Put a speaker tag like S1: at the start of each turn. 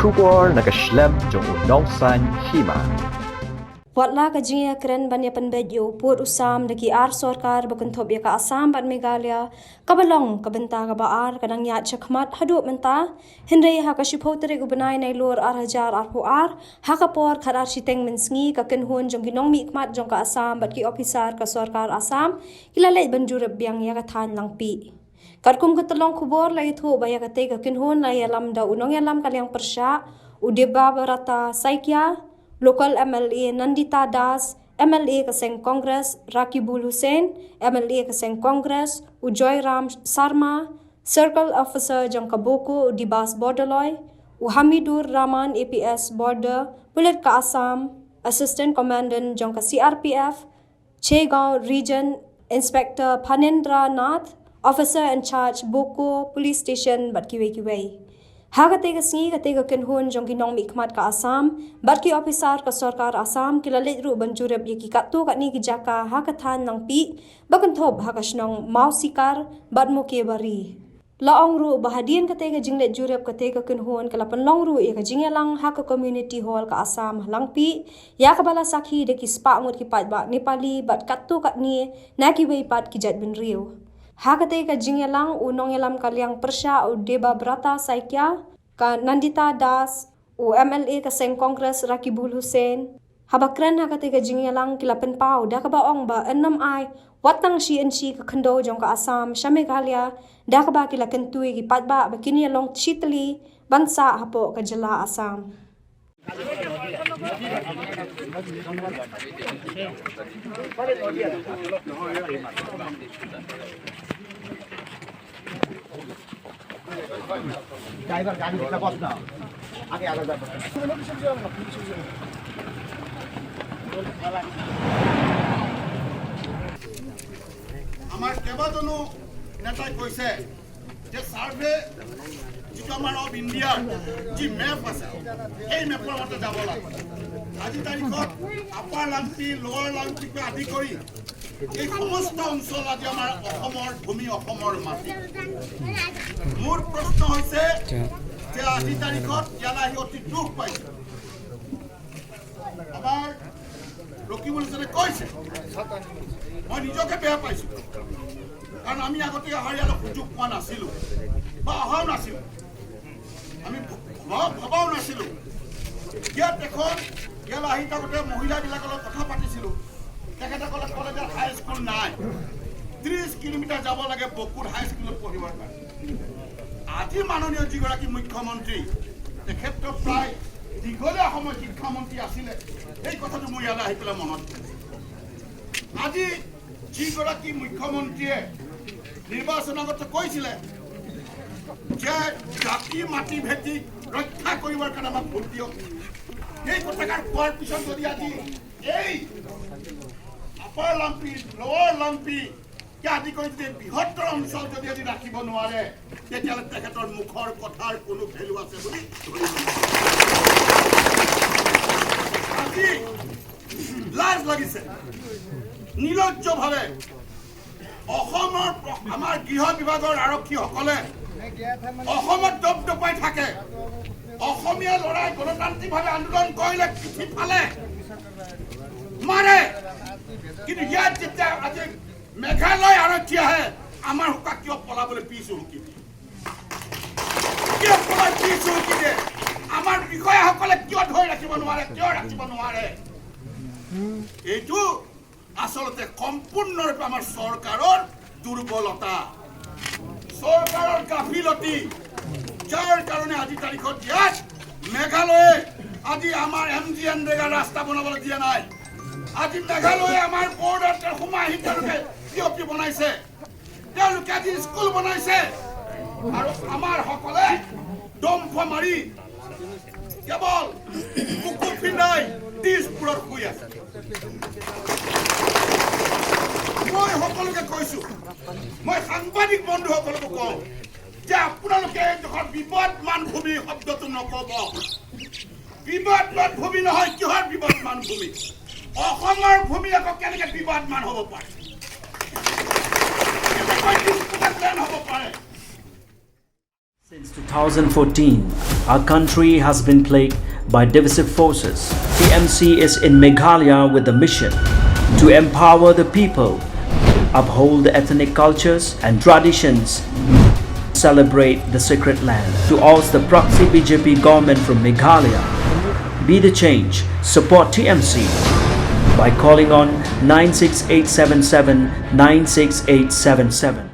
S1: Khubor na ka shlem jong u Nongsan Hima.
S2: Watla ka jingya kren ban ya panbet yo put usam daki ar sarkar bakan thop ya ka Assam bat Meghalaya ka balong ka benta ka ba ar kadang ya chakhmat hadu menta hinre ha ka shipho tere gu banai nai lor ar hajar ar pho ar ha ka por khar ar siteng men sngi ka ken hun jong ki nong mi khmat jong ka Assam bat ki officer ka sarkar Assam kila le banjur byang ya ka than langpi Karkum ka talong khubor lai thu ba ya ka te ka ken hun lai ya lam da unong ya lam ka liang persha udeba barata saikia local MLA Nandita Das, MLA Kaseng Congress Rakibul Hussain, MLA Kaseng Congress Ujoy Ram Sarma, Circle Officer Jangkaboko Dibas Bordoloi, Uhamidur Rahman APS Border, Bullet Ka Assam, Assistant Commandant Jangka CRPF, Chegaon Region Inspector Phanendra Nath, Officer in Charge Boko Police Station Batkiwe. Hagate ka singi ka te ka kenhun jong ki nong mi khmat ka Assam bat ki officer ka sarkar Assam ki lalit ru banjurep ye ki kattu ka ni ki jaka ha ka than nang pi bakan thop ha ka shnong mau sikar bat mo ke bari laong ru bahadien ka te ka jinglet jurep ka te ka kenhun ka lapan long ru ye ka jingyalang ha ka community hall ka Assam lang pi ya ka bala sakhi de ki spa ngut ki pat ba Nepali bat kattu ka ni na ki wei pat ki jat bin riu Hakate ka jingyalang unong yalam kalyang persya u Deba Brata Saikia ka Nandita Das u MLA ka Seng Congress Rakibul Hussain habakren hakate ka jingyalang kilapen pau da ka baong ba enam ai watang shi en shi ka khando jong ka Assam Shameghalaya da ka ba kilaken tui ki patba ba kinyalong chitli bansa hapo ka jela Assam.
S3: Driver গাড়ি ভিতরে বস না আগে আলাদা।
S4: আমাৰ কেইবাজনো নেতাই কৈছে যে ছাৰ্ভে যিটো আমাৰ অফ ইণ্ডিয়াৰ যি মেপ আছে সেই মেপৰ মতে যাব লাগে। আজি তাৰিখত আপাৰ লাংপি লোৱাৰ লাংপিকে আদি কৰি এই সমস্ত অঞ্চল আজি আমাৰ অসমৰ ভূমি, অসমৰ মাটি। মোৰ প্ৰশ্ন হৈছে যে আজি তাৰিখত ইয়ালৈ আহি অতি দুখ পাইছে। আমাৰ ৰকিবুল হুছেইনে কৈছে, মই নিজকে বেয়া পাইছোঁ, কাৰণ আমি আগতে অহাৰ ইয়ালৈ সুযোগ পোৱা নাছিলোঁ বা অহাও নাছিলোঁ, আমি ভবাও নাছিলোঁ। ইয়াত এখন ইয়ালৈ আহি থাকোঁতে মহিলাবিলাকৰ লগত কথা পাতিছিলোঁ, তেখেতসকলে ক'লে যে হাইস্কুল নাই, 30 কিলোমিটাৰ যাব লাগে বকুৰ হাইস্কুলত পঢ়িবৰ কাৰণে। আজি মাননীয় যিগৰাকী মুখ্যমন্ত্ৰী, তেখেতটো প্ৰায় দীঘলীয়া সময় শিক্ষামন্ত্ৰী আছিলে, সেই কথাটো মোৰ ইয়ালৈ আহি পেলাই মনত পৰিছে। আজি যিগৰাকী মুখ্যমন্ত্ৰীয়ে নিৰ্বাচনৰ আগতে কৈছিলে যে জাতি মাটি ভেটি ৰক্ষা কৰিবৰ কাৰণে আমাক ভোট দিয়ক, সেই কথাষাৰ কোৱাৰ পিছত যদি আজি এই আপাৰ লাম্পি লোৱাৰ লাম্পি আদি কৰি যদি বৃহত্তৰ অঞ্চল যদি আজি ৰাখিব নোৱাৰে, তেতিয়াহ'লে তেখেতৰ মুখৰ কথাৰ কোনো ভেলু আছে বুলি ধৰিব। আজি লাজ লাগিছে, নিৰ্লজ্জভাৱে অসমৰ আমাৰ গৃহ বিভাগৰ আৰক্ষীসকলে অসমত দপদপাই থাকে। অসমীয়া ল'ৰাই গণতান্ত্ৰিকভাৱে আন্দোলন কৰিলে পিঠি ফালে মাৰে, কিন্তু ইয়াত যেতিয়া আজি মেঘালয় আৰক্ষী আহে, আমাৰ সোকা কিয় পলাবলৈ পিছ হুকি দিয়ে, কিয় পলাই পিছ হুকি দিয়ে? আমাৰ বিষয়াসকলে কিয় ধৰি ৰাখিব নোৱাৰে, কিয় ৰাখিব নোৱাৰে? এইটো আচলতে সম্পূৰ্ণৰূপে আমাৰ চৰকাৰৰ দুৰ্বলতা, চৰকাৰৰ গাফিলতি, যাৰ কাৰণে আজি তাৰিখত ইয়াত মেঘালয়ে আজি আমাৰ এম জি এনৰেগাৰ ৰাস্তা বনাবলৈ দিয়া নাই। আজি মেঘালয়ে আমাৰ বৰ্ডাৰ সোমাই আহি তেওঁলোকে পি অ' পি বনাইছে, তেওঁলোকে আজি স্কুল বনাইছে, আৰু আমাৰ সকলে দম্ফ মাৰি কেৱল বুকু ফিন্দাই দিছপুৰত শুই আছে। মই সকলোকে কৈছো, মই সাংবাদিক বন্ধুসকলকো কওঁ যে আপোনালোকে এইডোখৰ বিবদমান ভূমি শব্দটো নক'ব। বিবদমান ভূমি নহয়, কিহৰ বিবদমান ভূমি? অসমৰ ভূমি আকৌ কেনেকে বিবাদমান হ'ব পাৰে? কেনেকৈ ডিছপুটেড লেণ্ড হ'ব পাৰে?
S5: Since 2014, our country has been plagued by divisive forces. TMC is in Meghalaya with the mission to empower the people, uphold the ethnic cultures and traditions, celebrate the sacred land. To oust the proxy BJP government from Meghalaya, be the change, support TMC by calling on 96877 96877.